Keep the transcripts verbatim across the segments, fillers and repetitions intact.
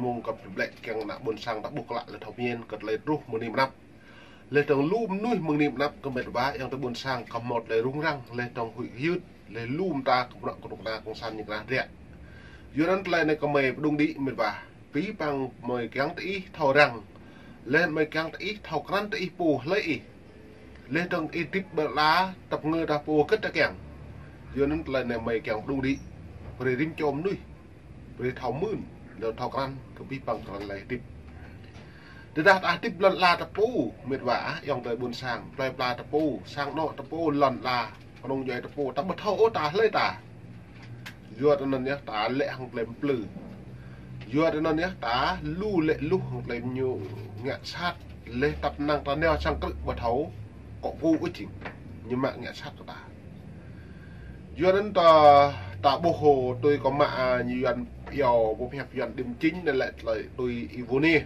mông kăp blĕ kiăng ană ƀuôn sang ta ƀuh klă leh thâo mĭn kơ tơlơi truh mơ̆ng anei mơ̆ng anăp. Leh dơ̆ng lu mnuih mơ̆ng anei mơ̆ng anăp kơ mĭt wa, ayŏng adei ƀuôn sang kăm mâo tơlơi rŭng răng, leh dơ̆ng huĭ hyưt, leh lu mta kơ bruă knŭk kna cộng sản ñu kna hriă. Yua anăn tơlơi anei kơ mơi pơdŭng đĭ mĭt wa. Bi păng mơi kiăng tơ ih thâo răng. Leh mơi kiăng tơ ih thâo krăn tơ ih pô hlei ih. Leh dơ̆ng ih hdĭp ƀơ̆ la tăp ngơ ta pô kơt ta kiăng. Yua anăn tơlơi anei mơi kiăng pơdŭng đĭ. Brei rĭm čô mnuih. Brei thâo mưn, leh thâo krăn, kơ bi păng krăn leh hdĭp. Tơdah ta hdĭp lăn ala ta pô, mĭt wa, ayŏng adei ƀuôn sang, plei pla ta pô, sang anôk ta pô, lăn ala, knŏng djuê ta pô, ta ƀu thâo ôh ta hlei ta. Yua anăn yơh ta lĕ hŏng tơlơi mplư. Yua anăn yơh ta lu lĕ luh hŏng tơlơi ñu ngă sat, leh tăp năng ta nao sang krư̆ ƀu thâo, kŏ ku ŭč jing, ñu mă ngă sat kơ ta. Yua anăn ta, ta ƀuh hŏ tui kơ mă, a, ñu Yuăn iâu, ƀuh hiăp Yuăn đĭm chính anei lĕ tơlơi tui Y Vô Niê.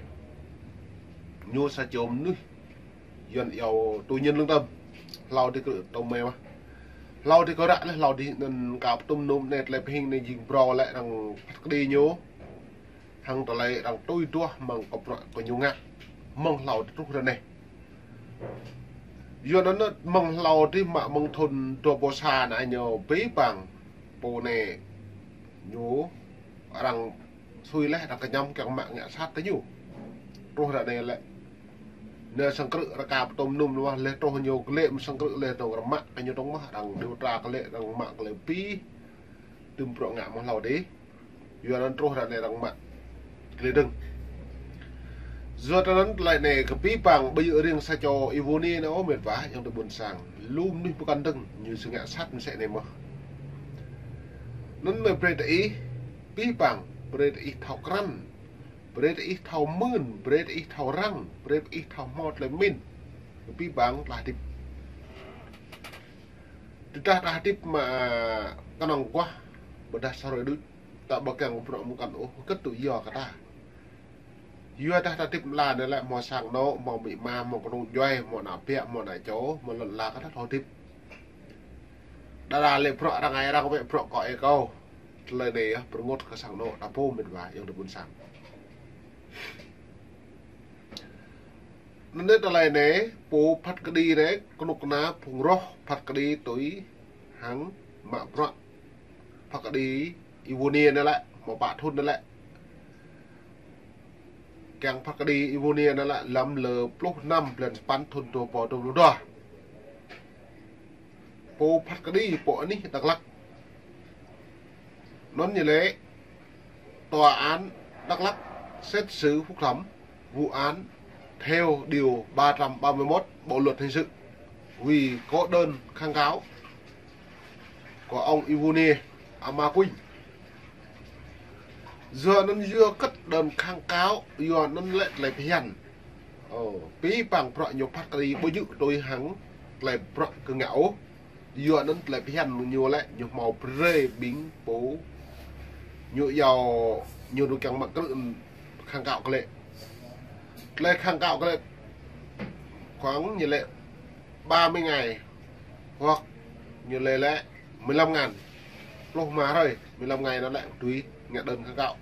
Ñu sa čô mnuih Yuăn iâu tui nhân lương tâm. Hlâo dih kơ tơ mơi mơh. Hlâo dih kơ ră leh, hlâo dih anăn ka pơtŭm nŭm anei tơlơi pơhing anei jing brâo lĕ arăng phat kđi ñu. Hăng tơlơi arăng tui duah mơ̆ng kơ bruă kơ ñu ngă. Mơ̆ng hlâo dih truh ară anei. Yua anăn mơ̆ng hlâo dih mă mơ̆ng thŭn dua êbâo sa anăn ñu bi păng pô anei ñu arăng sui leh arăng kñăm kiăng mă ngă sat tơ ñu. Truh ară anei lĕ. Anei sang krư̆ arăng ka pơtŭm nŭm lu mơh leh truh ñu klĕ mơ̆ng sang krư̆ leh dơ̆ng arăng mă kơ ñu dơ̆ng mơh arăng điều tra klĕ arăng mă klĕ bi. Tŭm bruă ngă mơ̆ng hlâo dih. Yua anăn truh ară anei arăng mă klĕ dơ̆ng. Yua anăn tơlơi anei kơ bi păng ƀu djơ̆ riêng sa čô Y Vô Niê anei ôh mĭt wa, ayŏng adei ƀuôn sang. Lu mnuih pơkŏn dơ̆ng, ñu srăng ngă sat msĕ anei mơh. Anăn mơi brei tơ ih, bi păng, brei tơ ih thâo krăn, brei tơ ih thâo mưn, brei tơ ih thâo răng, brei tơ ih thâo hmâo tơlơi mĭn. Kơ bi păng tơlơi hdĭp. Tơdah tơlơi hdĭp mă knŏng aguah, ƀiădah sa hruê đuč, ta ƀu kiăng bruă mkăn ôh, kơt tŭ yua kơ ta. Yua dah ta hdĭp mlan anei lĕ, mâo sang anôk, mâo amĭ ama, mâo knŭk djuê, mâo ană biă, mâo ană čô, mâo lăn ala kơ ta thâo hdĭp. Đa đa lĕ bruă arăng ai arăng wĕ bruă kơ ih kâo. Tơlơi anei yơh, pơrngot kơ sang anôk, ta pô mĭt wa, ayŏng adei ƀuôn sang. Anăn tơlơi anei, pô phat kđi anei, knŭk kna phung roh phat kđi tui hăng mă bruă phat kđi Y Vô Niê anei lĕ, mâo pă thŭn anei lĕ. Kiăng phat kđi Y Vô Niê anei lĕ, lăm lơ pluh năm blan sa păn thŭn dua êbâo dua pluh dua. Pô phat kđi pô anih Dak Lak. Anăn ñu lĕ, tòa án Đắk Lắk xét xử phúc thẩm vụ án theo điều ba trăm ba mươi mốt Bộ luật hình sự vì có đơn kháng cáo của ông Ivone Ama Quynh. Yua anăn yua kơ đơn kháng cáo, yua anăn lĕ tơlơi phiăn. Ơ, bi păng bruă ñu phat kđi ƀu djơ̆ tui hăng tơlơi bruă kơ ngă ôh. Yua anăn tơlơi phiăn ñu lĕ ñu mâo brei ƀing pô ñu yua ñu dôk kiăng mă krư̆ kháng cáo kơ lĕ. Tơlơi kháng cáo kơ lĕ khoảng ñu lĕ ba mươi ngày hoặc ñu lĕ lĕ mười lăm ngàn. Pluh êma hrơi, mười lăm ngày anăn lĕ tui ngă đơn kháng cáo.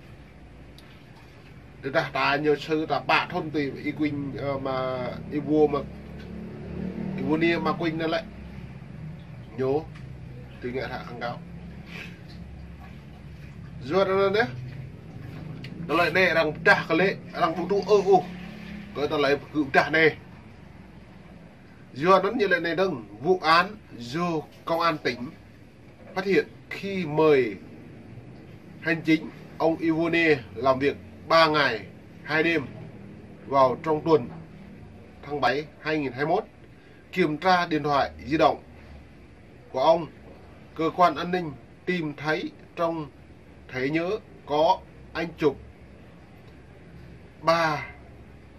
Tơdah ta ñu sư ta pă thŭn tui Y Quynh, ơ, Ama Ivo Ama, Ivone Ama Quynh anăn lĕ. Ñu tui ngă hră kháng cáo. Yua anăn yơh. Tơlơi anei arăng pơdah kơ lĕ, arăng ƀu tŭ ư ôh kơ tơlơi kơ pơdah anei. Yua anăn ñu lĕ anei dơ̆ng, vụ án do công an tỉnh phát hiện khi mời hành chính ông Ivone làm việc ba ngày, hai đêm vào trong tuần tháng bảy hai nghìn hai mươi mốt, kiểm tra điện thoại di động của ông, cơ quan an ninh tìm thấy trong thẻ nhớ có ảnh chụp ba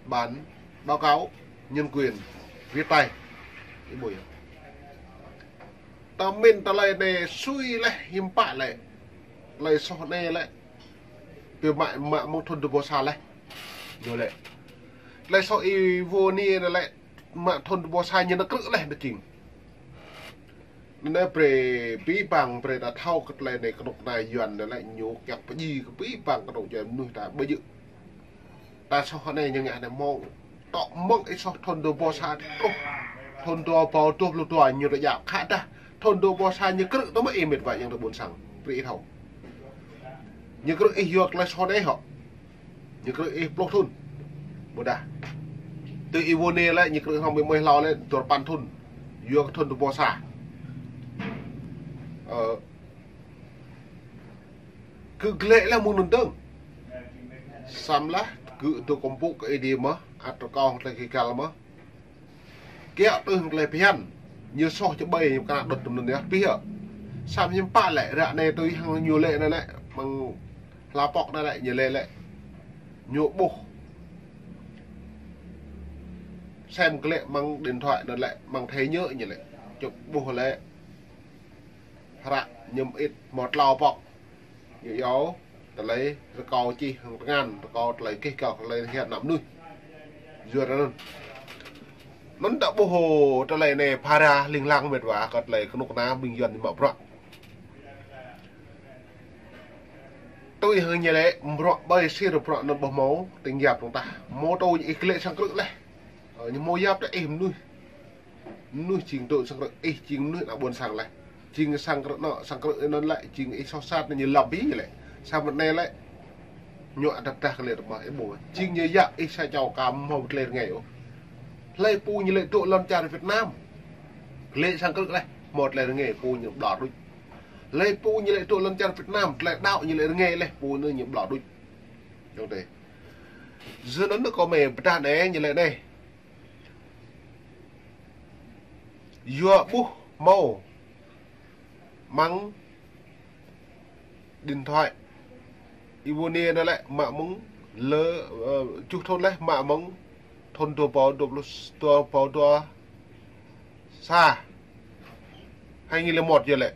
bản báo cáo nhân quyền viết tay. Ih ƀuh yơh. Ta mĭn tơlơi anei sui leh hiăm pă lĕ. Tơlơi soh anei lĕ. Bi mă, mă mơ̆ng thŭn dua êbâo sa leh. Ñu lĕ. Tơlơi soh Ivone anei lĕ. Mă thŭn dua êbâo sa ñu nao krư̆ leh anăn jing. Anăn brei bi păng brei ta thâo kơ tơlơi anei knŭk kna Yuăn anei lĕ ñu kiăng pơjing kơ bi păng knŭk kna mnuih ta ƀu djơ̆. Ta soh anei ñu ngă anei mâo. Tŏ mơ̆ng ih soh thŭn dua êbâo sa truh thŭn dua êbâo dua pluh dua ñu ta djă khădah. Thŭn dua êbâo sa ñu krư̆ tơ mơ̆ ih mĭt wa yang ta ƀuôn sang. Brei ih thâo. Ñu krư̆ ih yua klei soh anei hŏ. Ñu krư̆ ih pluh thŭn. Ƀudah. Tơ ih wô anei lĕ ñu krư̆ hrŏm ih mơi hlâo lĕ dua păn thŭn. Yua thŭn dua êbâo sa. Ơ, kơ glĕ leh mơ̆ng năn dơ̆ng. Samlah kơ tơ kơmpŭ kơ Aê Diê mơh, ăt rơkâo tlei kơ găl mơh. Kiă tơ hŏng tlei bhiăn, ñu soh čơ ƀai ñu kơ đŭt tŭm năn yơh, pih yơh. Sam ñu pă lĕ, ră anei tui hŏng ñu lĕ anăn lĕ, mơ̆ng hla pŏk anăn lĕ, ñu lĕ lĕ. Ñu ƀuh. Sem glĕ mơ̆ng điện thoại anăn lĕ, mơ̆ng thẻ nhớ ñu lĕ. Čŭp ƀuh lĕ. Hră ñu mơĭt mâo tlâo pŏk. Ñu iâu, tlei rơkâo čih hŏng tngan, rơkâo tlei kih kăl tlei hiăt ană mnuih. Yua anăn. Anăn ta ƀuh tlei anei phara ling lang mĭt wa kơ tlei knŭk kna ƀing Yuăn mă bruă. Tui hŏng ñu lĕ, bruă ƀai sir bruă anăn ƀuh mâo, tĭng yap tŏng tah. Mâo tui ih glĕ sang krư̆ leh. Ơ, ñu mâo yap ta ih mnuih. Mnuih jing dôk sang krư̆, ih jing mnuih ană ƀuôn sang leh. Jing sang krư̆ anăn, sang krư̆ anăn lĕ, jing ih soh sat ñu lăm bi lĕ. Samơ̆ anei lĕ, ñu ăt tah kơ lĕ tơma ih ƀuh. Jing ñu yă ih sa čô ka mâo tlei rơngai ôh. Hlei pô ñu lĕ dôk lăn čar Việt Nam. Glĕ sang krư̆ leh, mâo tlei rơngai pô ñu ƀlŏr đuč. Hlei pô ñu lĕ dôk lăn čar Việt Nam, tlei đăo ñu lĕ rơngai leh, pô ñu ƀlŏr đuč. Yua anăn kơ mei pơdah anei ñu lĕ anei. Yua ƀuh mâo mơ̆ng điện thoại. Ih wô anei anăn lĕ mă mơ̆ng lơ, ơ, čuh thŭn leh mă mơ̆ng thŭn dua êbâo dua pluh, dua êbâo dua sa. Hai nghìn lẻ một yơh lĕ.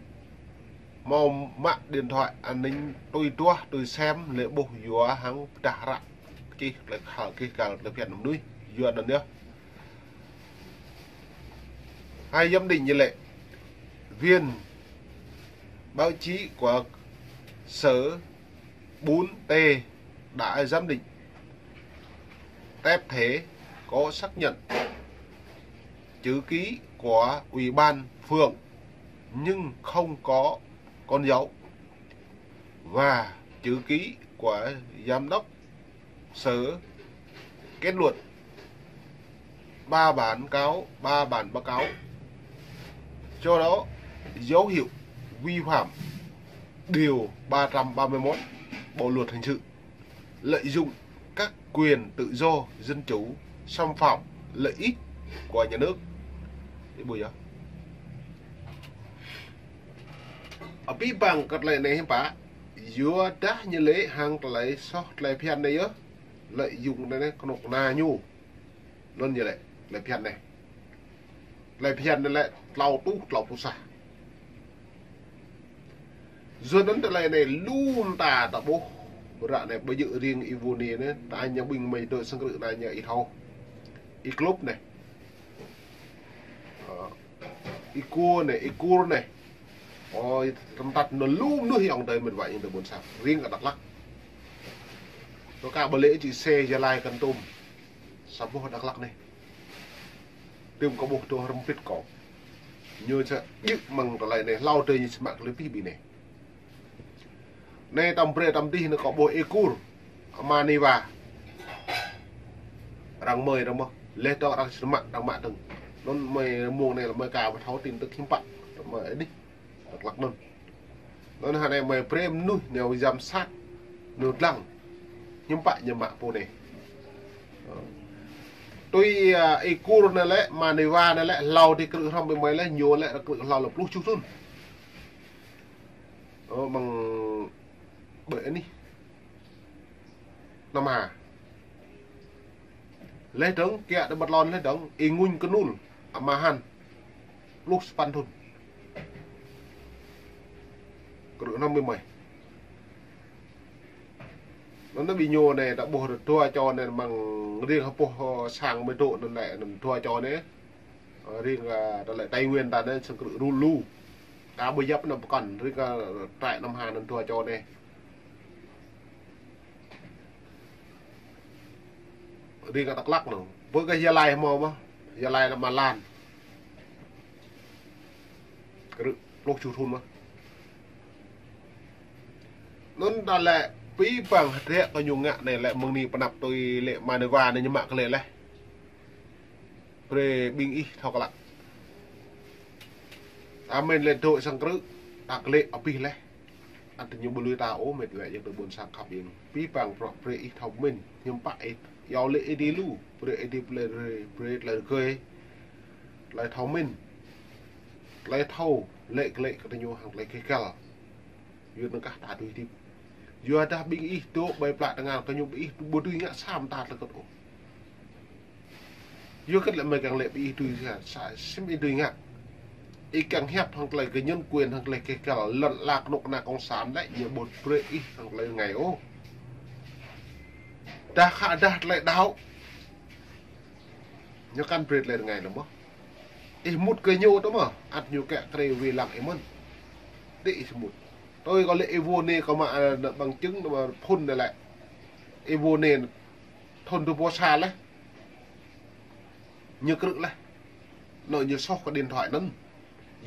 Mâo mă điện thoại an ninh tui duah, tui sem, lĕ ƀuh yua hăng pơdah hră. Čih tlei khăl, čih kăl tlei phiăn mnuih. Yua anăn yơh. Hai giám định như lệ, viện báo chí của sở bốn T đã giám định tập thể có xác nhận chữ ký của ủy ban phường nhưng không có con dấu và chữ ký của giám đốc sở kết luận ba bản cáo, ba bản báo cáo. Cho đó dấu hiệu vi phạm điều ba trăm ba mươi mốt Bộ luật hình sự, lợi dụng các quyền tự do dân chủ, xâm phạm lợi ích của nhà nước. Ih ƀuh yơh. Abih bang kơ tlei anei hiưm pă, yua dah ñu lĕ hăng tlei soh tlei phiăn anei yơh, lợi dụng anei anei knŭk kna ñu. Anăn ñu lĕ, tlei phiăn anei. Tlei phiăn anei lĕ tlâo êtuh, tlâo êtuh sa. Yua anăn tlei anei lu mta ta ƀuh, ră anei ƀu djơ̆ riêng Y Wô anei, ta ñu ƀing mei dôk sang krư̆ anei ñu ih thâo. Y Klŭp anei. Ơ, Y Kur anei, Y Kur anei. Ơ, tăm tăt anăn lu mnuih ayŏng adei mĭt wa ayŏng adei ƀuôn sang. Riêng kơ Dak Lak. Tơ ka ƀu lĕ či se Gia Lai Kon Tum. Sa boh Dak Lak anei. Tơm kâo ƀuh tơ hrăm pĭt kâo. Ñu sa djơ̆ mơ̆ng tlei anei hlâo dê ñu sơmă klei pih bi anei. Anei tăm brei tăm dih anei kâo ƀuh Y Kur. Ama Niwa. Arăng mơi arăng mơh. Leh dŏ arăng sơmă arăng mă dơ̆ng. Anăn mơi mông anei lĕ mơi ka ƀu thâo tin tức hiưm pă. Mơi dih. Dak Lak anăn. Anăn hơnai mơi brei mnuih nao giám sát, nao dlăng. Hiưm pă ñu mă pô anei. Tui, a, Y Kur anei lĕ, Ama Niwa anei lĕ, hlâo dê krư̆ hrăm bi mơi lĕ, ñu lĕ krư̆ hlâo lĕ pluh čuh thŭn. Ơ, mơ̆ng ƀơi anih. Nama. Leh dơ̆ng, kiă dê ƀăt lŏn leh dơ̆ng, Y Nguñ Knul, Ama Hăn. Pluh sa păn thŭn. Krư̆ hrăm bi mơi. Anăn bi ñu anei, ta ƀuh dua čô anei mơ̆ng riêng hơpuh, ơ, sang mơi dôk anăn lĕ, anăn dua čô anei. Ơ, riêng, ơ, ta lĕ Tây Nguyên ta anei sang krư̆ rul lu. Ta ƀu yap anăn pơkŏn, riêng, ơ, trại Nam Hà anăn dua čô anei. Riêng kơ Dak Lak anăn. Bơ kơ Gia Lai mâo mơh. Gia Lai lĕ mlan. Krư̆ pluh čuh thŭn mơh. Anăn ta lĕ bi păng hdră kơ ñu ngă anei lĕ mơ̆ng anei pnăp tui lĕ Maniva anei ñu mă klei leh. Brei ƀing ih thâo klă. Ta mĭn lĕ dôk sang krư̆, ta klei abih leh. Ăt ñu ƀu lui ta ôh, mĭt lĕ yang tơ ƀuôn sang khăp ing. Bi păng prŏ brei ih thâo mĭn, hiăm pă ih. Yua lĕ ih di lu, brei ih di brei, brei, brei klei rơgơi. Klei thâo mĭn. Klei thâo, lĕ klei kơ ñu hŏng klei keh kal. Yua năng kah ta tui hdĭp. Yua dah ƀing ih dôk ƀai plă tngan kơ ñu ƀing ih ƀu dưi ngă sa mta tlei kơt ôh. Yua kơt lĕ mei kiăng lĕ ƀing ih dưi sa, sa, sim ih dưi ngă. Ih kiăng hiăp hŏng klei kơ nhân quyền hŏng klei keh kal lăn ala knŭk kna cộng sản lĕ ñu ƀu brei ih hŏng klei rngai ôh. Dah khă dah klei đăo. Ñu kăn brei klei rngai lĕ mơh. Ih mŭt kơ ñu tơ mơh, ăt ñu kiă kriê wĭ lăng ih mơ̆n. Ti ih mŭt. Tui kâo lĕ ih vô anei kâo mă, ơ, bằng chứng nă mă phŭn anei lĕ. Ih vô anei thŭn dua êbâo sa leh. Ñu krư̆ leh. Nă ñu soh kơ điện thoại anăn.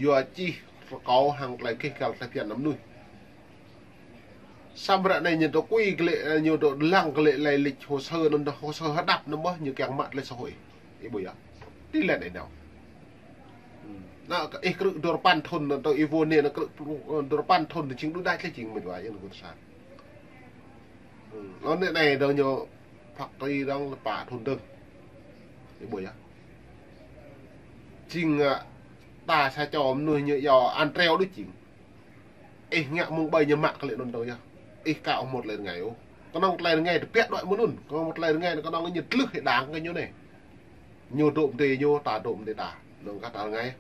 Yua čih rơkâo hŏng klei keh kal klei bhiăn mnuih. Săm ră anei ñu dôk kui klei, ơ, ñu dôk lăng klei lai lịch hồ sơ anăn dah hồ sơ hơdăp nă mơh ñu kiăng mă klei soh ih. Ih ƀuh yơh. Ti lĕ anei nao. Nă kơ ih krư̆ dua rơpăn thŭn nă tơ ih vô anei nă krư̆ pluh, ơ, dua rơpăn thŭn nă jing đuĕ đač leh jing mĭt wa yang ƀuôn sang. Lŏ anei anei dơ̆ng ñu phak tui dơ̆ng lĕ pă thŭn dơ̆ng. Ih ƀuh yơh. Jing, ơ, ta sa čô mnuih ñu yua ăn treo đuč jing. Ih ngă mơ̆ng ƀai ñu mă klei anăn dơ̆ng yơh. Ih kâo mâo klei rngai ôh. Knŏng klei rngai tơbiă đuĕ mơ̆ng anăn. Knŏng klei rngai knŏng ñu tlưh ih đang kơ ñu anei. Ñu dôk mdê ñu, ta dôk mdê ta. Năng kah ta rngai.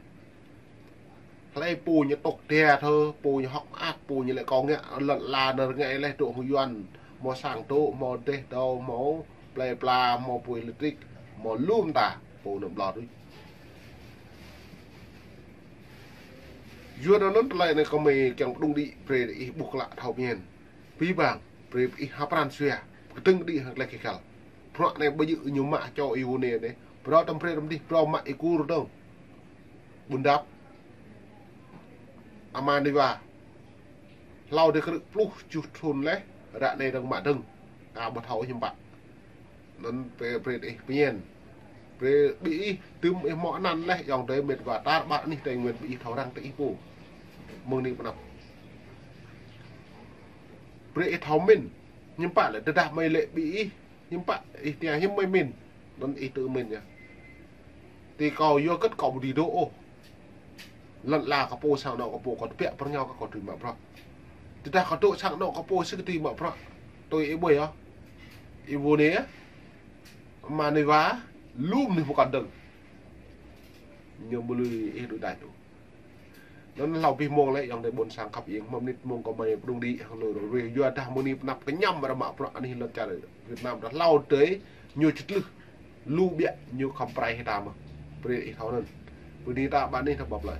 Hlei pô ñu tŏk dia thơ, pô ñu hŏk mơak, pô ñu lĕ kâo ngă lăn ala nao rngai leh dôk hŏng Yuăn. Mâo sang dôk, mâo deh dâo, mâo plei pla, mâo pui lĕ trik, mâo lu mta, pô nao ƀlŏr đuč. Yua anăn klei anei kơ mei kiăng pơdŭng đĭ brei ih ƀuh klă thâo mĭn. Bi păng, brei ih hăp pran jua, kdơ̆ng đĭ hŏng klei keh kal. Bruă anei ƀu djơ̆ ñu mă čô ih vô anei anei. Brei tăm brei tăm dih, brei mă ih kur dơ̆ng. Ƀuôn Dap. Ama Niwa. Hlâo dê krư̆ pluh čuh thŭn leh, ră anei dơ̆ng mă dơ̆ng. Ka ƀu thâo hiăm pă. Anăn brei, brei ih pơñen. Brei bi ih, tŭm ih mâo anăn leh, ayŏng adei mĭt wa tar ƀar anih Tây Nguyên bi ih thâo răng ti ih pô. Mơ̆ng anei pnăp. Brei ih thâo mĭn. Hiăm pă lĕ tơdah mei lĕ bi ih. Hiăm pă ih tiăng hiăm mei mĭn. Anăn ih tŭ mĭn yơh. Ti kâo yua kơt kâo ƀu dưi dôk ôh. Lăn ala kơ pô sang anôk kơ pô kâo tơbiă pơrngao kơ kâo dưi mă bruă. Tơdah kâo dôk sang anôk kơ pô sĭt dưi mă bruă. Tui ih ƀuh yơh. Ih ƀuh anei yơh. Ama Niwa, lu mnuih mkăn dơ̆ng. Ñu ƀu lui ih đuĕ đač ôh. Anăn hlâo bi mông leh, ayŏng adei ƀuôn sang khăp ing, mâo mnĭt mông kơ mei pơdŭng đĭ, hŏng lu rui, yua dah mơ̆ng anei pnăp kñăm ră mă bruă anih lăn čar Việt Nam dah hlâo dê, ñu čih tlưh, lu ƀiă, ñu khăm prai hĕ ta mơh. Brei ih thâo anăn. Brei anei ta ƀă anei ta ƀăp leh.